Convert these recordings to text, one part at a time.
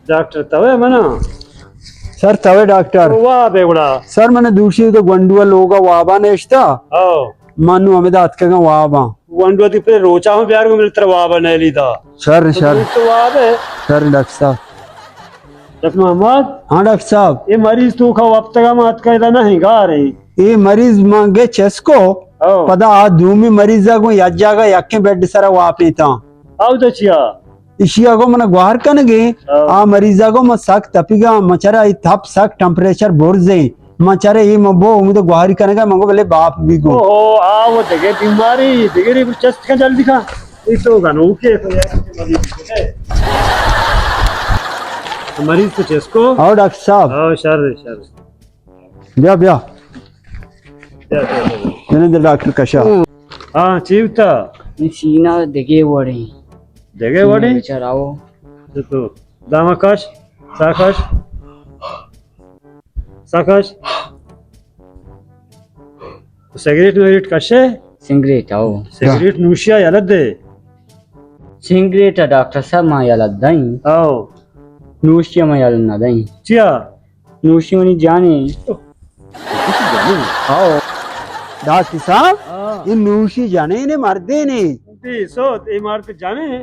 ڈاکٹر توے منا؟ سر، توے ڈاکٹر؟ تو واب ہے گڑا؟ سر، من دوشی تو گونڈو لوگا وابا نشتا۔ او۔ من نو ہمیں دات کگا وابا۔ گونڈو دی پہ روچا ہوں بیار گو ملتر وابا نیلی دا۔ شر، تو شر۔ تو واب ہے۔ شر ڈاکٹر صاحب۔ ڈاکٹر محمد؟ ہاں ڈاکٹر صاحب۔ یہ مریض تو کا وقت کا مات کا ادا نہیں گار ہے۔ یہ مریض مانگے چسکو۔ او۔ پدا آ دومی مریضا گوں یک جاگہ یکیں بیڈ سرا واپیتاں۔ او تو چیا؟ ایشی ءَ گوں من گوہار کنگے، ہاں۔ آ مریض ءَ گوں من سک تپیگاں، من چرا اے تپ سک ٹمپریچر برزیں، من چرا اے من بو امید گوہاری کنگا، من گو بلے باپ بی گو۔ اوہو، آ وہ دگہ بیماری، دگہ ری چست کن جلدی کن۔ اے تو گنوکے تو یار، مریض تو چست کو۔ ہاں ڈاکٹر صاحب۔ ہاں، شر، شر۔ بیا، بیا۔ بیا، بیا، بیا۔ جنین در ڈاکٹر کشا۔ ہاں، چی بوتا؟ اے سینہ دگہ وڑیں۔ دگہ وڑیں؟ سینہ بچار آؤ۔ تو، تو داما کش، سا کش۔ سا کش۔ تو سگریٹ وگریٹ کشے؟ سگریٹ، آؤ۔ سگریٹ نوشیا یلہ دے۔ سگریٹ ڈاکٹر صاحب ما یلہ دیں۔ آؤ۔ نوشیا ما یلہ نہ دیں۔ چیا؟ نوشی منی جانے۔ ہاؤ۔ ڈاکٹر صاحب، ہاں۔ یہ نوشی جانے نے مردے نے۔ بی سوت، یہ مرد جانے۔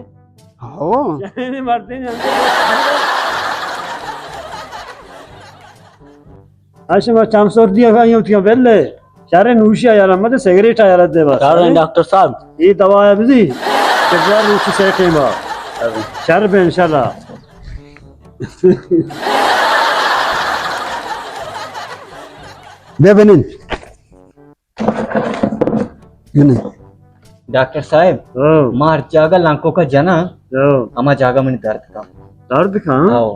ہاؤ۔ جانے نے مردے نے۔ اش ما چم سر دیا کا یوں تیاں بلے۔ شر نوشی آیا مت سگریٹ آیا دے بس۔ ڈاکٹر صاحب۔ یہ دوا ہے بزی۔ کہ بار نوشی سے ٹائم آ۔ شر بے انشاءاللہ۔ بیا بنند۔ بنند۔ ڈاکٹر صاحب، ہاں۔ مار جاگہ لنکو کا جنا، ہاں۔ ہما جاگہ منی درد کا۔ درد کا؟ ہاں۔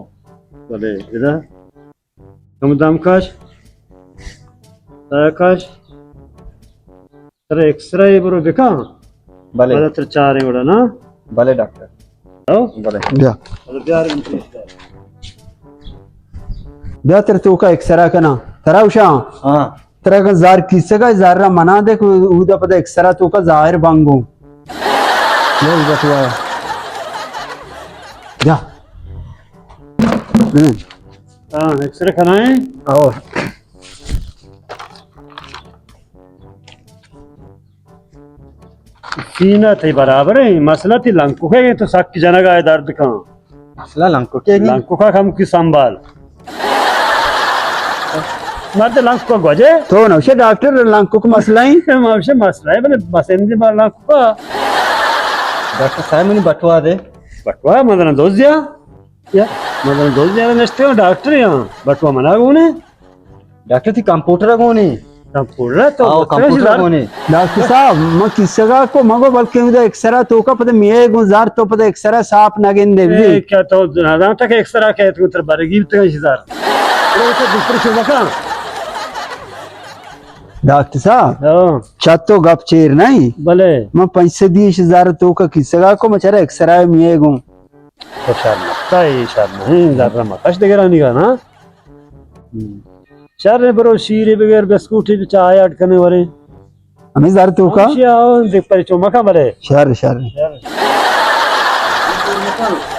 بلے، ادا۔ ہم دم کش۔ سا کش۔ ترا ایکس رے برو بکن۔ بلے۔ پدا ترا چاریں وڑا نا؟ بلے ڈاکٹر۔ ہو؟ بلے۔ بیا۔ بلے بیار ان پیش کر۔ بیا ترا توکا ایکس رے کنا۔ ترا اوشا؟ ہاں۔ ترا کن زار کیسے کا زار را منا دے کو اودا پدا ایکس رے توکا ظاہر بانگو۔ بیا اودا تو آیا۔ بیا۔ ہاں، ایکس رے کنائیں۔ او۔ سینہ تئی برابر ہیں، مسئلہ تئی لنکوکے تو سک جنگا ہے درد کن۔ مسئلہ لنکوکے نہیں؟ لنکوکا کم کی سنبھال۔ مرد لنکوکا گوجے؟ تو نوشے ڈاکٹر لنکوک مسئلہ ہیں؟ ما وشے مسئلہ ہے، بلے بسندی ما لنکوکا۔ ڈاکٹر صاحب منی بٹوا دے۔ بٹوا مدن دوزیا؟ یا، مدن دوزیا نشتے ڈاکٹر یا، بٹوا منا گونے۔ ڈاکٹر تئی کمپیوٹر گونے؟ کمپیوٹر تو آؤ، کمپیوٹر گونے۔ ڈاکٹر صاحب، من کیسگا کو مگو بلکہ اودا ایکسرا توکا پتہ میے گون زار تو پتہ ایکسرا صاف نہ گندے۔ اے، کیا تو نہ جانتا کہ ایکسرا کہ تو تر برگی تو اسی زار۔ تو تو دکتر شو بکا۔ ڈاکٹر صاحب، ہاں۔ چت تو گپ چیر نہیں۔ بلے۔ من پنچ سد دیش زار توکا کیسگا کو مچارا ایکسرا میے گون۔ تو شر مکا، اے شر نہیں، زر مکش دگرانی کا نا۔ شر برو شیرے بغیر بسکوٹی بھی چائے اڈ کنے ورے۔ ہمیں زر توکا؟ ہمشی آؤ، دیکھ پر چو مکا بلے۔ شر، شر۔ شر۔